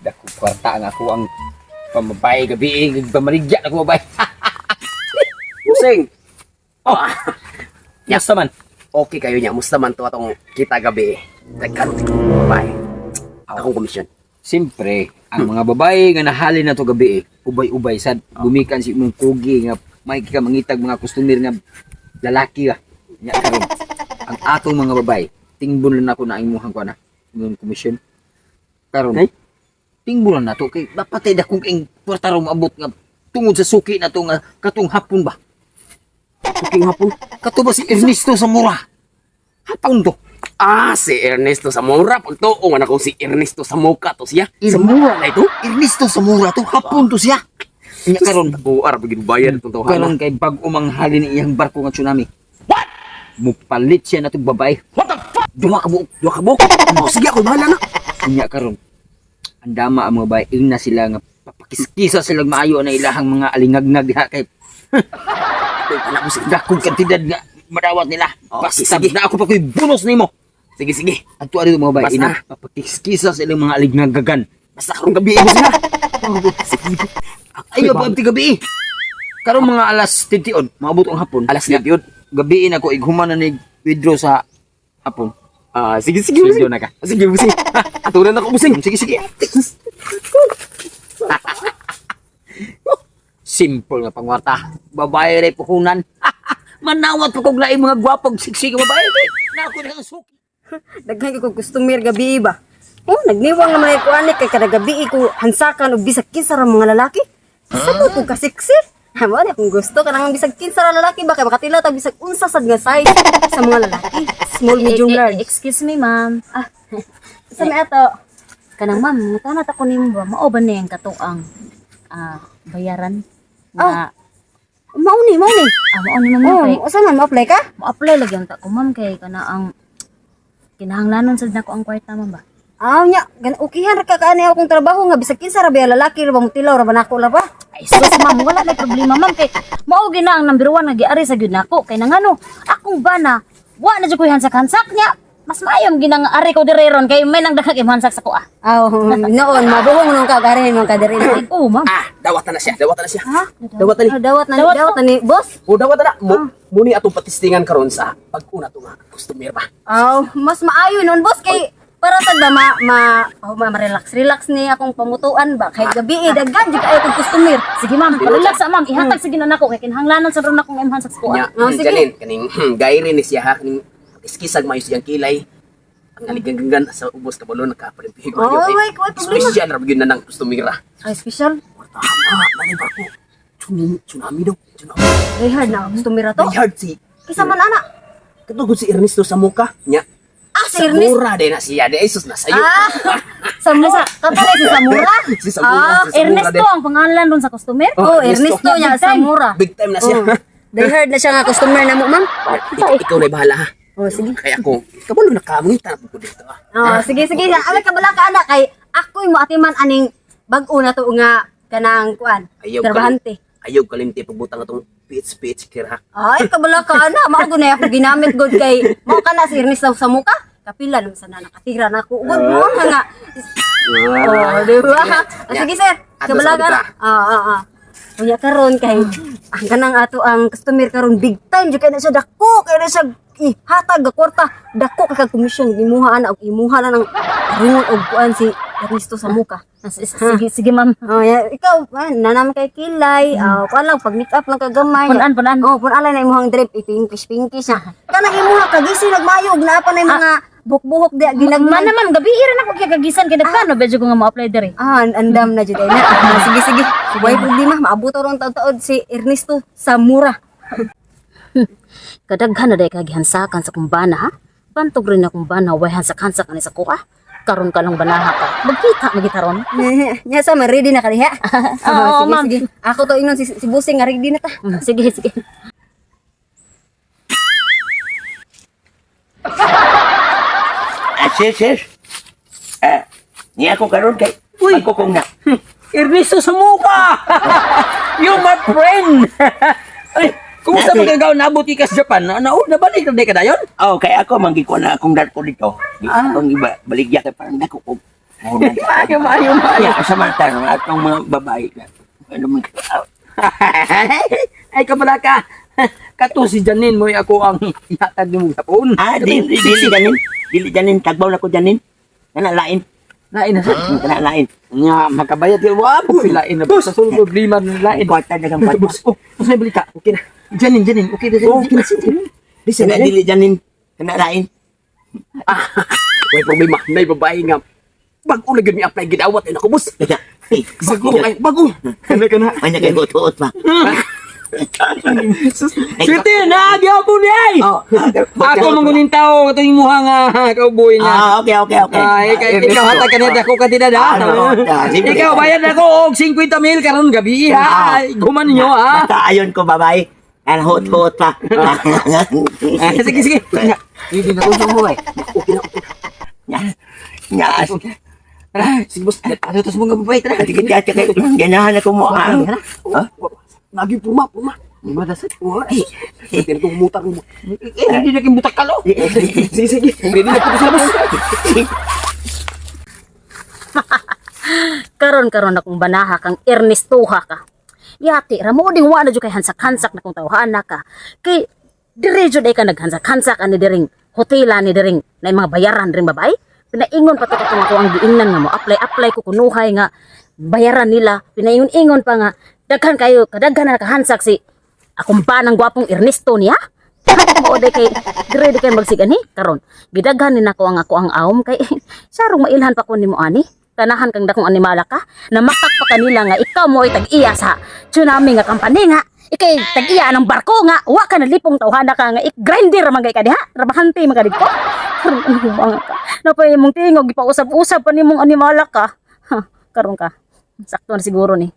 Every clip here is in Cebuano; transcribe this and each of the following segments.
Dako kwarta ang ako ang pamabay gabi, pamaligya na ko babay. Busing. Oh. Yes man. Okay kayo niya. Musta man to atong kita gabi. Daghan babae. Akong komisyon. Siyempre, ang mga babae nga nahalin na to gabi eh, ubay-ubay sad gumikan si imong kugi nga may ka mangitag mga customer nga lalaki ba. Nya karon. Ang atong mga babae, tingbon lang nako na ang imong kuan na, imong komisyon. Karon. Okay. Tingbon lang nato kay dapat ay dakong ing kwarta ro maabot nga tungod sa suki na to nga katong hapon ba. Suking hapon. Kato ba si Ernesto Zamora? Hapon to. Ah, si Ernesto Zamora. Pagtuo nga na kung si Ernesto Samoka to siya. Zamora na ito. Ernesto Zamora to, hapon to siya. Nya karon. Buar pagid bayad itong tawhana. Karon kay bag-o manghalin iyang barko nga tsunami. What? Mupalit siya na itong babae. What the fuck? Duha ka buok. Duha ka buok. Oh, sige ako bahala na. Unya karon. Ang dama ang mga babae, ingna sila nga papakiskisa silang maayo na ilahang mga alingagnag diha kay Anak ko sige. dakong kantidad nga madawat nila. Oh, Basta sige. na ako pa ko'y bonus nimo. Sige sige. At tuwa dito mga babae, Basta. ina papakiskisa silang mga alignagagan. Basta karong gabi mo sila. Sige. Ayaw pa ang gabi. Karon mga alas 10 maabot ang hapon. Alas 10 yun. Gabiin ako ighuman na ni Pedro sa hapon. Ah, sige sige. Sweldo Busing. na ka. Sige busing. Aturan ako busing. Sige, sige. Simple nga pangwarta. Babae rin puhunan. Manawat pa kong laing mga gwapong siksik nga babae. Na ako na ang suki. Daghan kay kog customer gabi ba. Oh, nagniwang naman ko ani kay kada gabi ko hansakan og bisag kinsa ra mga lalaki. Sa ko kog kasiksi. Ha, mo na kung gusto kanang bisag kinsa ra lalaki ba kay makatila ta bisag unsa sad nga size sa mga lalaki. Small, medium, large. Excuse me, ma'am. Ah, sa may ato. Kanang ma'am, mutanat ako nimo ba? Mao ba na yung katuang bayaran? Ah. Na, Mao ni, mao ni. mao ni ma'am kay Oh, usa man mo-apply ka? mo-apply lagi ang ta ko ma'am kay kana ang kinahanglanon sad nako ang kwarta ma'am ba. Ah, nya, gan okihan ra ka kaani akong trabaho nga bisag kinsa ra ba lalaki ra ba mutilaw ra ba nako la ba? Ay sus ma'am, wala may problema ma'am kay mao gina ang number one nga giari sa gyud nako kay nangano akong bana wa na jud koy hansak-hansak niya. Mas maayo ang gina nga ari ko dire ron kay may nang daghang imhansak sa ko ah. Aw, noon mabuhong nung ka gari mo ka diri. Ay, oh ma'am. Ah, dawatan na siya. Dawatan na siya. Ha? Dawatan ni. Oh, dawat na Dawat dawat na ni boss. O dawatan na. Mo, muni atong patistingan karon sa pag-una to nga customer ba. Aw, mas maayo nun boss kay para sad ba ma ma oh, ma relax relax ni akong pamutuan ba kay gabi eh, daghan jud kaayo kog customer. Sige ma'am, relax sa ma'am, ihatag sige na nako kay kinahanglanon sa ron akong imhansak sa ko ah. Nya, Oh, sige. Janin, kaning gayri ni siya ha, kaning iskisag mayo siyang kilay. Ang aliganggangan sa ubos kabalo nakapalimpihin Oh, way, way problema. Special ra gyud na nang kustumira. Ay special. Tama, manay barko. Tsunami, tsunami daw. Tsunami. Rehard na customer to. Rehard si Kisa man ana. katugod si Ernesto Samuka. Nya. Ah, si Ernest. Samura din na siya. Di ay sus na sayo. Ah, Samura. Kapalay si Samura. Si Samura, Ah, si Samura Ernesto din. ang pangalan ron sa customer. Oh, Ernesto nya Big time. Samura. Big time na siya. Oh. Rehard na siya nga customer na mo, ma'am. Ikaw na bahala ha. Oh, sige. Kaya ako, kabalo na kamangita na po dito ah. Oh, sige sige. Amay kabala ka ana kay ako'y moatiman aning bag-o na to nga kanang kuan. Ayaw Trabahante. Ayaw kalimti pagbutang atong pitch pitch kira. Ay, kabala ka ana. Mao gud na ako ginamit gud kay mao ka na si Ernesto sa muka. Kapila naman sana nakatira na ako. Ugod mo nga nga. Oh, di ba? Ah, sige sir, Ato kabala sa ka na. Ah. Unya karon kay ang kanang ato ang customer karon big time jud kay na siya dako kay na siya ihatag ga kwarta dako kay kag komisyon imuha ana og imuha na ng rungon og kuan si Ernesto sa muka. Ah, Sige, sige ma'am. Oh, ya, ikaw, nanam kay kilay, kuan lang pag make up lang kagamay. Punan, punan. Oh, punan lang na imuhang drip, ipinkish pinkish na. Kanang imuha kagising nagmayo og naa pa na yung mga buhok-buhok di ginagmay. Man na ma'am, gabi ira na ko kay kagisan kay nagplano medyo ko nga mo-apply diri. Ah, andam na jud ay na. Ah, sige sige. Way problema, maabot ron taud-taud si Ernesto Samura. Kadaghan na day kag gihansakan sa kumbana ha. Bantog rin akong bana way hansak-hansak ani sa kuha. Karon ka lang banaha ka. Magkita magita ron. Nya sa man ready na ka diha. Oo, sige, ma'am. sige. Ako to ingnon si Busing nga ready na ta. Sige, sige. Ah, sir, sir. Ah, niya ako karon kay Uy! ako kong na. Ernesto Samuka! You my friend! Ay, Kumusta man kagaw naabot ka sa Japan? Na na nabalik na di ka dayon? Oh, kaya ako manggikuha na akong darko dito. Di akong iba baligya kay parang dako ko. Maayo, maayo, maayo. Kaya sa mga tanong atong mga babae ka. Ano man Ay kabala ka. Kato si Janine mo'y ako ang ihatag nimo gapon. Ah, di dili janin. Dili janin tagbaw na ko janin. Kana lain. Lain na sa. Kana lain. Nya makabayad kay wa po lain na. Sa sulod problema ng lain. Kwarta na kang kwarta. Boss, oh, boss, may balita. Okay na. Janine, Janine, okay na. Okay na. Janine. Listen, Kana dili janin. Kana lain. Way problema, nay babae nga. Bag-o na gyud mi apply gidawat ay nako boss. Teka. Eh, Bago ay bago. Kana kana. May nagkagutuot pa. Swerte na gyapon ni ay. Oh, Ako mangunin tao katong imuha nga cowboy nga. Ah, okay, okay, okay. Ah, ikaw hatag ka na ako kanina da. Ah, no. Ah, siyempre. Ikaw bayad ako og 50 mil karon gabi ha. Guman ninyo ha. Basta ayon ko babae. Kana hot-hot pa. Ah, sige sige. Hindi na ko mo eh. Nya. Nya. Tara, sige boss. Ato tas mga babae tara. Sige, sige, sige. Ganahan ako mo. Ah. Oh, Lagi purma, purma. Lima dasad. Ay, pwede na itong mutar mo. Eh, hindi na kimbutak kalo. Sige, sige. Ready na po sila, boss. Karon-karon akong banaha kang Ernestoha ka. Yati ra mo ding wa na jud kay hansak-hansak na kung tawhana ka. Kay dire jud ay ka naghansak-hansak ani diring hotela ni diring na mga bayaran ring babae. Pinaingon pa to katong ako ang giingnan nga mo apply ko kunuhay nga bayaran nila. Pinaingon-ingon pa nga daghan kayo kadaghan na nakahansak si akong banang gwapong Ernesto niya. Mao day kay dire di kay magsigani karon. Gidaghan ni nako ang ako ang awom kay sarong mailhan pa ko nimo ani. Tanahan kang dakong animala ka. Namakak pa kanila nga ikaw mo ay tag-iya sa tsunami nga kampany nga. Ikay tag-iya ng barko nga wa ka nalipong tawhana ka nga ik-grinder man kay ka diha. Trabahante man ka didto. Karon ano mga ka. Napay imong tingog gipausab-usab pa nimong animala ka. Ha, karon ka. Sakto na siguro ni.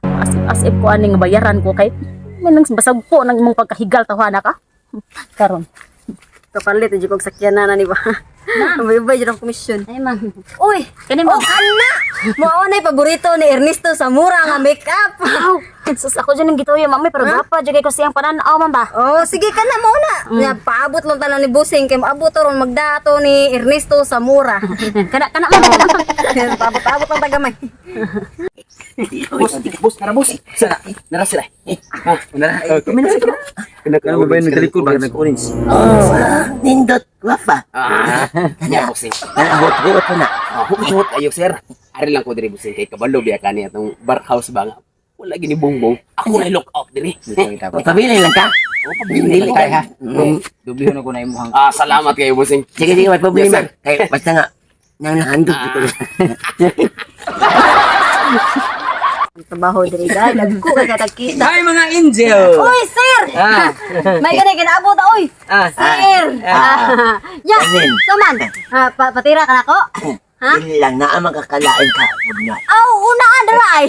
Asip-asip ko ani nga bayaran ko kay manang basag po ng imong pagkahigal tawhana ka. Karon. Kapalit jud kog sakyanan na ni ba. Ubay-ubay jud ang komisyon. Ay ma'am. Uy, Kani ma'am. oh kana. Mao na paborito ni Ernesto Zamora nga makeup. Aw, sus ako dyan ang gituyo ma'am. Pero gapa jud kay ko siyang pananaw ma'am ba. Oh, sige ka na mao na. Nya paabot lang tanan ni Busing kay maabot ron magdato ni Ernesto Zamora. Kana kana ma'am. Kana. Paabot-abot lang tagamay. Boss, boss, tara, boss. Sira, nara sila. Ha, nara. Kumina sa kina. Ano ba yung nagtalikod ba nag-orange? Oh, nindot guwapa. Ah, nya, bossing. Kana hot-hot na. Ah, hukot ayo, sir. Ari lang ko diri, bossing. Kay kabalo biya kani atong bar house ba nga. Wala gini bongbong. Ako na look out diri. Pabili lang ka. Dili kay ha. Dublihon ako na imuhang. Ah, salamat kayo, bossing. Sige, sige, may problema. Yes, sir. Kay, basta nga, nang nahandog ko. Ang trabaho diri dai, dagko kay katagkita. Hi mga angel. Uy, sir! Ah. May ganay ginaabot ah, uy. Ah. Sir! Ah. Ya, Anin. so man, ah, patira ka na ko? Ha? Dili lang, naa magkakalain ka. Huwag na. Aw, una dara ay.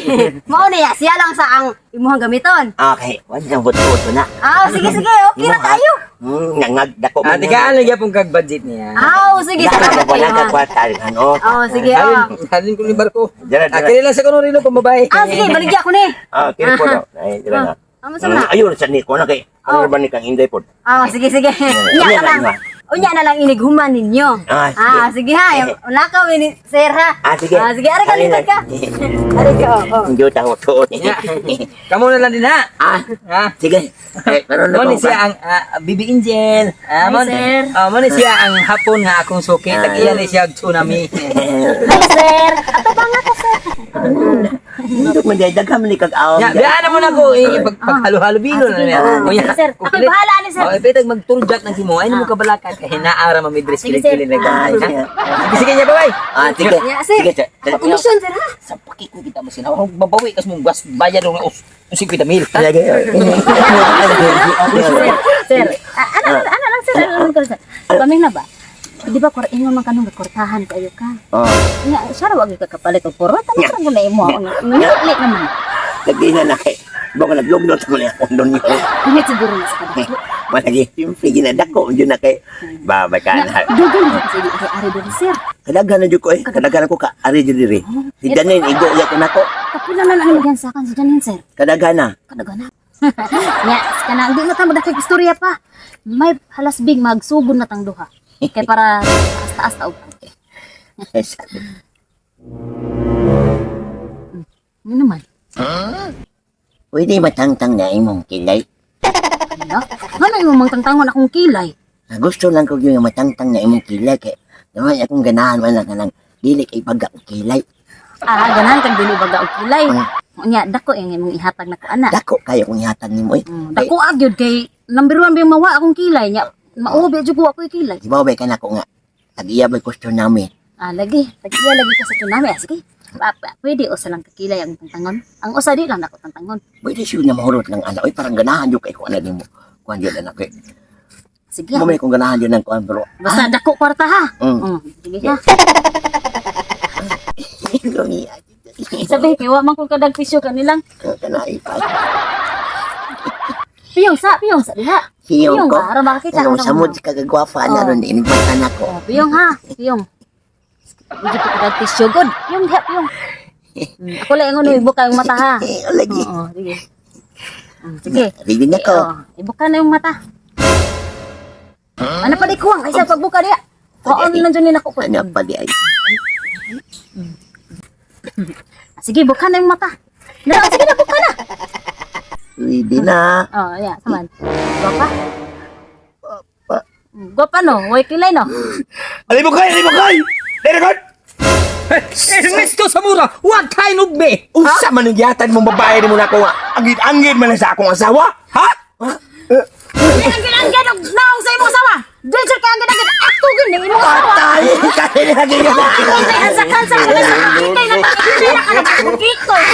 Mao na ya, siya lang sa ang imuhang gamiton. Okay, wala nang hot-hot na. Aw, sige sige, okay ra kayo. Nangag, dako. Ah, tigaan lagi pong kag budget niya. Aw, sige, salamat Wala kayo. ka ha. kwarta. Ano? Aw, sige, aw. Halin, halin ko ni barko. Dara, dara. Ah, kini lang sa kuno rilo pambabae. Aw, sige, baligya ko ni. Ah, kini po daw. Ay, dira na. Ah, amo sa mga. Ayun, sa ni ko na kay. Ano ba ni kang Inday po? Aw, sige sige. Unya Unya na lang. na, Unya na lang inighuman ninyo. Ah, sige. Ah, sige ha. Wala ka ni sir ha. Ah, sige. Ah, sige, ari ka lingkod ka. Ari ka, oh. oh. Hindi ta hot-hot. Nya. Kamo na lang din ha. Ah, Ha. sige. Eh, pero na Mo ni siya ang Bibi Angel. Ah, mo Hi, sir. Ah, mo ni siya ang hapon nga akong suki. Tag-iya ni siya og tsunami. Hi sir. Ato ba nga ko sir? Hindi man dahil daghan man ni kag awam. Ya, biya na mo na ko eh, paghalo-halo bilo na niya. Ah, sige, sir. Ako'y bahala ni sir. Oh, ipitag magturjak ng simo. Ay, mo kabalakan kay hinaara mamidres Sige, sir. kilig-kilig na Ah, gamay. sige. Sige, sige niya, bye-bye. Ah, sige. Ya, sir. Sige, sir. Ako komisyon sir ha. Sa paki ko kita mo sinaw. Mabawi kas mong gas bayad ng 50 mil. Lagi. Sir, ah, ano ano ano lang sir, ano lang sir. Paming na ba? Di ba kur ingon man kanong kortahan kayo ka? Oh, Nga, siya ra wag ka kapalit og puro. Tama ra na imo ako. Ngili naman. lagi na na kay. Baka naglugnot mo na akong doon yun. Ingat siguro na sa kadako. Malagi, simple ginadako. Yun na kay. Babay ka na. Dugan na kasi di ari ari diri sir. Kadaghan na jud ko eh. Kadaghan ako ka ari jud diri. Si Danin igo ya ko nako. Kapila na lang ang sa akin si Janine sir. Kadaghan na. Kadaghan na. Nga, Kanang di na ta madakig istorya pa. May halasbing magsugod na tang duha. Kay para taas-taas ta og. Ano naman? Pwede matangtang na imong kilay. Ano? Ngano imong mangtangtangon akong kilay? Ah, gusto lang ko yung matangtang na imong kilay kay naman akong ganahan man lang kanang dili kay baga og kilay. Ah, ganahan kag dili baga og kilay. Unya dako yung imong ihatag nako ana. Dako kayo kung ihatag nimo eh. Dako agyod kay number 1 ba yung mawa akong kilay nya. Maubi jud ko ako'y kilay. Di ba ba ka nako nga tag-iya ba gusto nami. Ah, lagi. Tag-iya lagi ka sa tsunami. Ah, sige. Pwede usa lang kakilay ang tangtangon. Ang usa di lang nako tangtangon. Pwede siya na mahurot lang ana oy, parang ganahan jud kay ko ana nimo. Kuan jud ana kay. Sige. Mo may kung ganahan jud ng kuan bro. Basta dako kwarta ha. Sige ha. Sabi kay wa man kung kadag pisyo kanilang. Kanai pa. Piyong sa diha. Piyong ko. Ba? Aron makakita Anong ka ng samod ka kagwafa na Oh. ron inigmata nako. Oh, piyong ha. Piyong. Hindi ko kadag pisyo good. Piyong diha, piyong. Ako lang ingon ibuka yung mata ha. Eh, lagi. Oo, sige. Sige. Ready na ko. Oo, ibuka na yung mata. Ano pa di kuwang? Ay sa pagbuka diha. Kuon lang dyan nila ko. Ano pa di ay. Sige, buka na yung mata. Na, sige na, buka na. Ready na. Oh, yeah, saman. Gwapa. Gwapa no, way kilay no. Alibukay, alibukay. Very good. Ernesto Samura, what kind of me? Unsa man ang gihatag mong babae nimo nako nga? Angid-angid man lang sa akong asawa, ha? Angin-angin og naong sa imong asawa. Dili kay angin-angin akto gyud ni imong asawa. Patay! Kaya lagi ka na. Kay hansak-hansak mo na sa kikay na kikay na ka nagkikay.